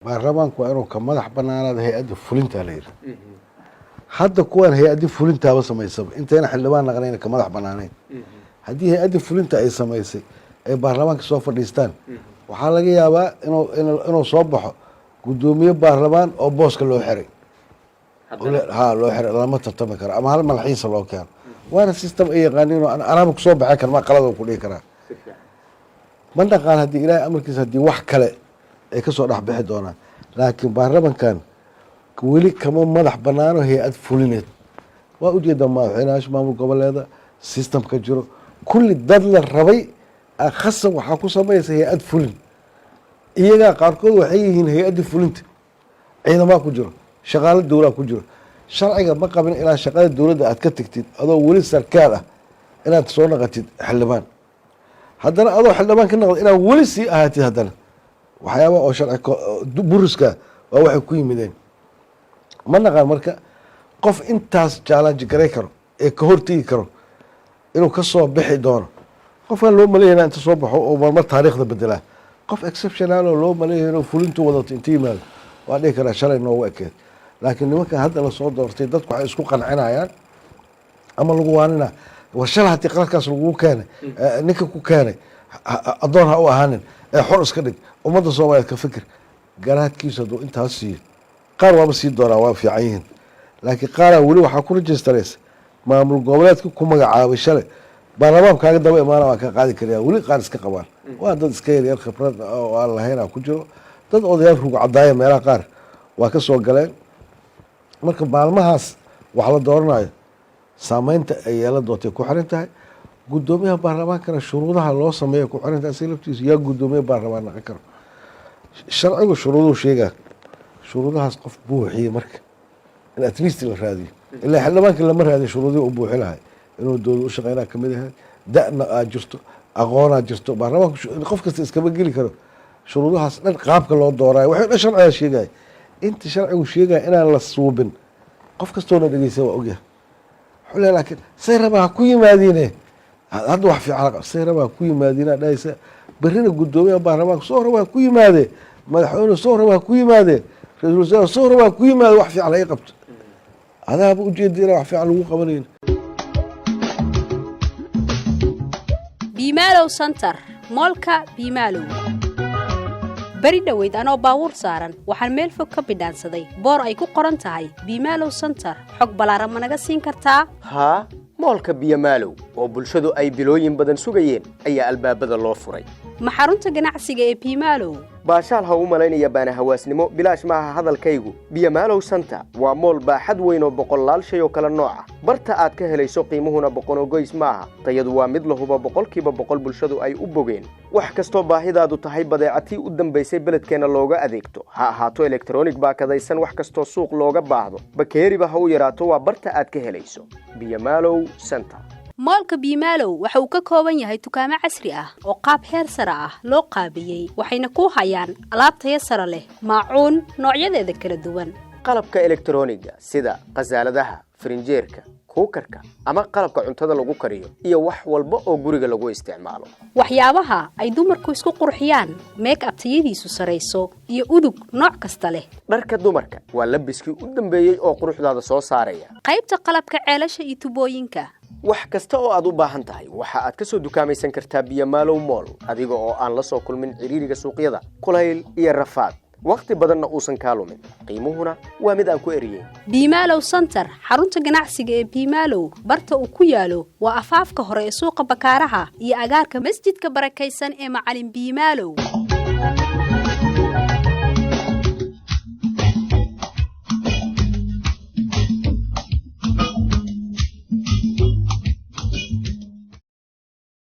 Baarlamaanku waa inuu ka madax banaanaada hay-adda fulintaa la yidhi. Hadda kuwaan hay-addi fulintaaba samaysaba intayna xildhibaan naqnayna ka madax banaanayn. Haddii hay-addi fulinta ay samaysay ay baarlamaanka soo fadhiistaan, waxaa laga yaabaa inuu soo baxo guddoomiye baarlamaan oo booska loo xiray, ha loo xiray, lama tartami karo ama hal malxiisa loo keeno. Waana system ay yaqaaniin oo anaaba kusoo baxay karma qalad ku dhihi karaa. Ma naqaan haddii Ilaahay amarkiisa haddii wax kale ay kasoo dhex bixi doonaan, laakiin baarlamankan weli kama madax banaano hay-ad fulineed. Waa ujeedaa madaxweynayaasha maamul goboleeda systemka jiro, kulli dad la rabay khasab waxaa ku samaysa hay-ad fulin. Iyagaa qaarkood waxay yihiin hay-addii fulinta, ciidamaa ku jiro, shaqaalo dowlaa ku jiro. Sharciga ma qabin ilaa shaqada dowladda aad ka tagtid adoo weli sarkaal ah inaad soo naqatid xildhibaan, haddana adoo xildhibaan ka naqda inaad weli sii ahaatid. Haddana waxyaaba oo sharci buriska waa waxay ku yimideen. Ma naqaan marka qof intaas challenge garay karo ee ka hortegi karo inuu ka soo bixi doono. Qofkaan loo maleeyana inta soo baxo oo marmar taariikhda bedelaa, qof exceptional oo loo maleeyahay inuu fulintu wadato inta yimaado, waa dhihi karaa shalay noogu ekeed. Laakiin nimankan hadda lasoo doortay, dadku waxay isku qancinayaan ama lagu waanina, war shalay haddii qaladkaas lagugu keenay, ninka ku keenay addoon ha u ahaanin ee xor iska dhig, ummadda Soomaaliyeed ka fikir. Garaadkiisu hadduu intaas siiyo, qaar waaba sii doonaa, waa fiican yihiin, laakiin qaaraa weli waxaa ku registeraysa maamul goboleedka ku magacaabay shalay baarlamaanku kaaga daba imaana, waa ka qaadi karaya. Weli qaar iska qabaan, waa dad iska yaryar, khibrad oo aan lahayn aa ku jiro, dad odayaal rug cadaaya meelaha qaar waa ka soo galeen. Marka maalmahaas wax la dooranayo saameynta ay yeelan doontay ku xiran tahay. Guddoomiyaha baarlamaankana shuruudaha loo sameeya ku xiran tahay. Asiga laftiisu yaa guddoomiye baarlamaan naqon karo? Sharcigu shuruuduhu sheegaa, shuruudahaas qof buuxiye marka in at least la raadiyo. Ilaa xildhibaanka lama raadiyo shuruudihii u buuxi lahay, inuu dowlad u shaqeynaa kamid ahay, da'na aad jirto, aqoonaa jirto. Baarlamaanka qof kasta iskama geli karo. Shuruudahaas dhan, qaabka loo doorayo, waxay dhan sharcigaa sheegaya. Inta sharcigu sheegaya inaan la suubin, qof kastoona dhegeysa waa ogyahay. Wuxuu leeyahay, laakiin say rabaa ha ku yimaadiine, hadda wax fiican say rabaa ha ku yimaadiina dhahaysa. Berrina guddoomiyaha baarlamaanka soo rabaa ha ku yimaadee, madaxweyne soo rabaa ha ku yimaadee, ra-iisul wasaare soo rabaa ha ku yimaade, wax fiican laga qabto. Adaaba ujeeda inaan wax fiican lagu qabanayn. Biimaalow Center, moolka Biimaalow. Beri dhoweyd anoo baabuur saaran waxaan meel fog ka bidhaansaday boor ay ku qoran tahay Biimaalow Center. Xog ballaaran ma naga siin kartaa? Haa, moolka Biyomaalow oo bulshadu ay bilooyin badan sugayeen ayaa albaabada loo furay. Ma xarunta ganacsiga ee Biimaalow? Baashaal ha u malaynaya baana hawaasnimo, bilaash maaha hadalkaygu. Biyomaalow Center waa mool baaxad weyn oo boqollaal shay oo kale nooca barta aad ka helayso, qiimuhuna boqonogoys maaha. Tayadu waa mid lahuba 100% bulshadu ay u bogeen. Wax kastoo baahidaadu tahay, badeecatii u dambaysay beledkeenna looga adeegto, ha ahaato elektronig baakadaysan, wax kastoo suuq looga baahdo, bakeeriba ha u yaraato, waa barta aad ka helayso Biyomaalow Center. Moolka Biimaalow waxa uu ka kooban yahay dukaamo casri ah oo qaab heer sare ah loo qaabiyey, waxayna ku hayaan alaab tayo sare leh, maacuun noocyadeeda kala duwan, qalabka elektroniga sida khasaaladaha, farinjeerka, kuukarka ama qalabka cuntada lagu kariyo iyo wax walba oo guriga lagu isticmaalo. Waxyaabaha ay dumarku isku qurxiyaan, make up tayadiisu sarayso iyo udug nooc kasta leh. Dharka dumarka waa labiskii u dambeeyey oo quruxdaada soo saaraya. Qaybta qalabka ceelasha iyo tubooyinka. Wax kasta oo aad u baahan tahay waxa aad ka soo dukaamaysan kartaa Biyomaalow Mool, adiga oo aan la soo kulmin ciriiriga suuqyada, kulayl iyo rafaad, wakhti badanna uusan kaa lumin, qiimuhuna waa mid aan ku eriyeyn. Biimaalow Center, xarunta ganacsiga ee Biimaalow, barta uu ku yaalo waa afaafka hore ee suuqa Bakaaraha iyo agaarka masjidka barakaysan ee Macalin Biimaalow.